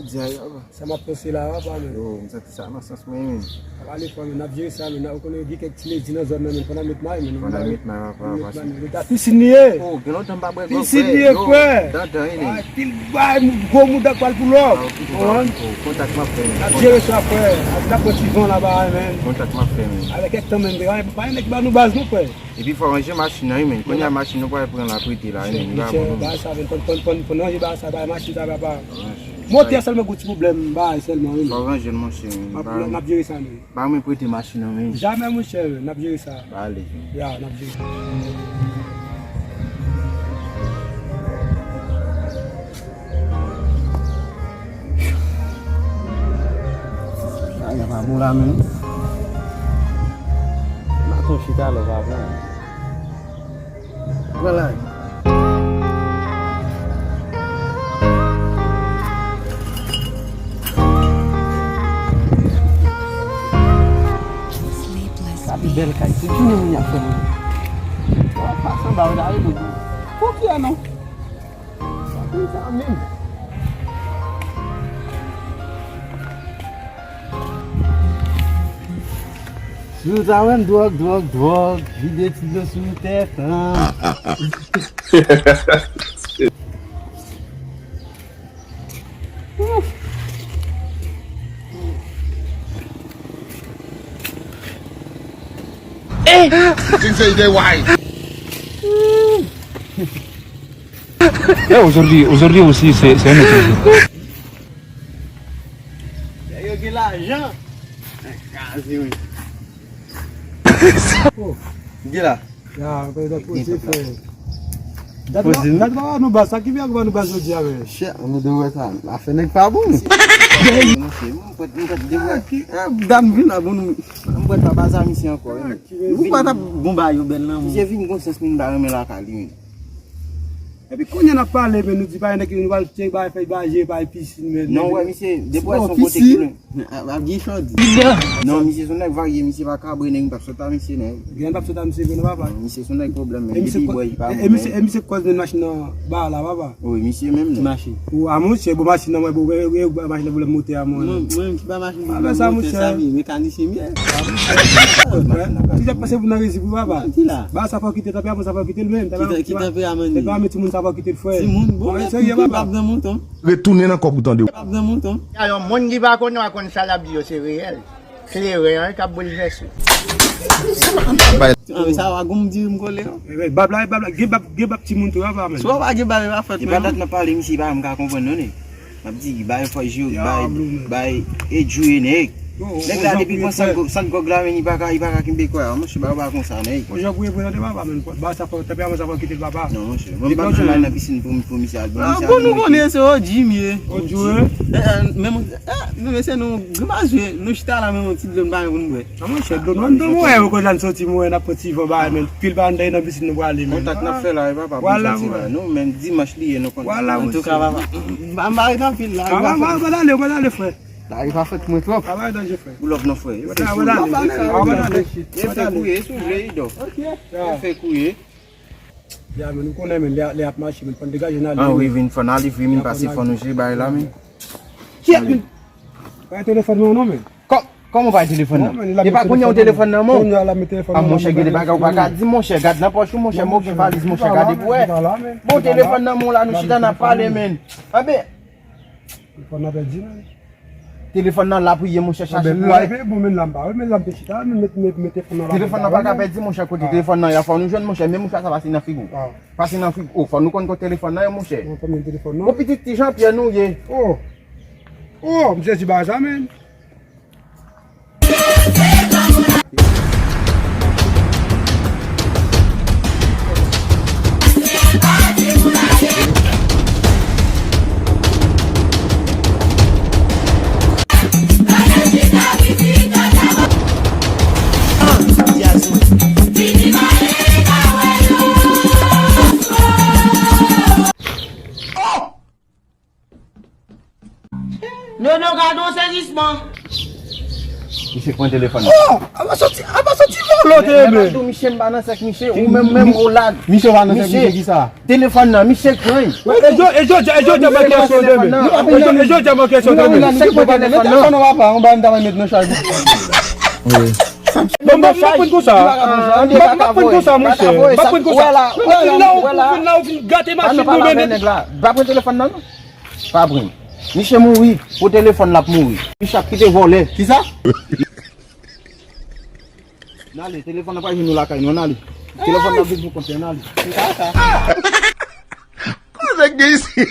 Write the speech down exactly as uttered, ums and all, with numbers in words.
Sa m ap panse la, papa, men. Yo, m santi sa nan sans mwen, men. Ap ale fò, men, n ap jere sa, men. Ou konnen gen kèk ti lezi nan zòn nan, men, fò n al met may, men. Fò n al met may, papa, pase. Pisin li ye. Oh, gen lontan m pa bwè gwo. Pisin li ye, frè. Dandan, wi, men. Pil bay, gwo mouda k pral pou lòk. Kontak m ap fè, men. N ap jere sa, frè. N ap pran ti van laba, men. Kontak m ap fè, men. Avèk kèk tan, men, pa gen nèg ki ba nou baz, non, frè. Epi fò ranje machin nan, wi, men. Kounye a machin nou pral pran la prete la, wi, men. Li pa bon, non. Bagay sa, men, fò, fò, fò, fò n ranje bagay sa, bagay machin sa, papa. Motè sèlman gon ti pwoblèm, bagay sèlman, wi, men. Fò ranje l, monchè, men. N ap, n ap jere sa, men. Ba mwen prete machin nan, men. Jamè, monchè, men, n ap jere sa. Ba ale. Ya, n ap jere sa. Bagay pa bon la menm. Maten w chita la w pa pran. Pran la. Sa pi bèl kay. Se jounen moun y ap fè moun. W ap pase anba w ta rele. Pou ki a non? Si w ta wè m dwòg, dwòg, dwòg, vide ti dlo sou tèt an. Things say they wise. Eh, aujourd'hui, aujourd'hui aussi, c'est, c'est un autre jour. Yo gen lajan. Kazi, wi. Gen la. Ya, prezan poze, frè. Dat la, nou ba sa ki vin ak ba nou ba jodi a, men. Chè, nou dwe wè sa. Afè nèg pa bon. Monchè, mwen pwèt, mwen pwèt devwa. Dam vin la bon nou. Mwen pwèt pa baza misye ankò, wi. Ou pa t ap bon ba yo bèl nan. Misye vin gon sans moun pa renmen lakay li, wi. Epi kounye a n ap pale, men nou di pa gen nèg ki nou pral chèk bay fèy bay je bay pisin, men. Non, wè, misye, depi wè son kote ki lwen. Ap gen chòdi. Non, misye son nèg varye, misye pa kabre nèg, m p ap sot a misye, nèg. Gen p ap sot a misye, men non, papa. Non, misye son nèg pwoblèm, men depi bwè, li pa bon. E misye, e misye k kòz men machin nan ba la, papa. Wi, misye menm, nèg. Machin. Ou a monchè, bon machin nan, mwen, bon, e, e, machin nan, pwoblèm motè a, mwen. Mwen, mwen, ki pa machin, pwoblèm motè, sa, monchè. Mekanisyen, m ye. Ti jan pase pou nan rezi pou papa. Ba sa fò kite tanperaman, sa fò kite l menm. Ki tanperaman li? Tanperaman timoun sa fò kite l, frè. Timoun, bon, men serye, papa. Retounen nan kòb ou tande. Pap nan mouton. Alò, moun ki pa konn, pa konn sa l ap di yo, se reyèl. Kleren an k ap boulvèse. Sa va gon m di m kole yo. Bab la, bab la, gen bab, gen bab timoun tou, papa, men. Si w pa gen bab, e pa fèt, men. E pa dat nan pale, misye pa m ka konprann, non, nèg. M ap di, bay fò je, bay, bay, e djouye, nèg. Nèg la depi pran sant gòg la, men li pa ka, li pa ka kenbe kò a, monchè, ba yo pa konsa, nèg. Bon jan pou yo prezante papa, men ba sa fò, tanperaman sa fò kite l, papa. Non, monchè, mwen m p ap janm al nan pisin pou, pou misye al. Bon, nou konnen se O G m ye. O G, wi. Men, men se nou, grimas, nou chita la, men yon ti dlo n pa gen pou n bwè. A, monchè, dlo nou, nou, mwen, mwen, kote n soti, mwen, n ap pran ti van, ba, men, pil pa anndan nan pisin, nou prale, men. Kontak n ap fè la, e papa, pou sa, nou, men, dimanch li ye, nou konn. Antouka, papa, m pa, m pa ret anpil la. Papa, ale, ale, frè. Dayè pa fèt mwen twòp. Travay danje, frè. Pou lòv non, frè. Yo fè kouye. Yo fè kouye, sou vle, idò. Yo fè kouye. Ya, men, nou konnen, men, lè, lè ap mache, men, fò n degaje n ale. An, wi, vin, fò n ale, vre, men, pase fò nou jere bagay la, men. Kiyès vin? Pa telefòn mwen, non, men. Kò-, kòman pa telefòn nan? E pa kounye a w telefòn nan, men. A, monchè, gen de bagay ou pa ka di, monchè, gad nan pòch ou, monchè, mwen gen valiz, monchè, gade pou wè. Bon, telefòn nan, men, la, nou chita, n ap pale, men. Anben. Telefòn nan pèdi, men. Telefòn nan la pou ye, monchè, chache pou wè. Bon, men la m pa wè, men la m te chita, men met, met, met telefòn nan la. Telefòn nan pa ka pèdi, monchè, kote telefòn nan ye a, fò nou jwenn, monchè, men monchè, sa pase nan figi w. Pase nan figi w, fò nou konn kote telefòn nan ye, monchè. Bon, pitit ti Jean Pierre nou ye. Oh, oh, m sezi bagay sa, men. Nono, gade yon sezisman. Misye pran telefòn nan. Oh, apa soti, apa soti volo te men. Misye m pa nan sèk misye, ou menm menm ou la. Misye pa nan sèk misye kisa? Telefòn nan, misye grann. E jodi a, e jodi a mwen kesyon de men. E jodi a mwen kesyon de men. Sèk mwen telefòn nan. Telefòn nan papa, on ba m ta met nan chay. Bon, m ap pran konsa. M ap pran konsa, monchè. M ap pran konsa. Ou vin la, ou vin la, ou vin gate machin nou, men. Pa pran telefòn nan, non. Pa pran. Misye mouri. Pou telefòn l ap mouri. Misye ap kite vòlè. Kisa? N ale, telefòn nan pa jwenn nou lakay nou, n ale. Telefòn nan vin pou kont li, n ale. Koze gen isi?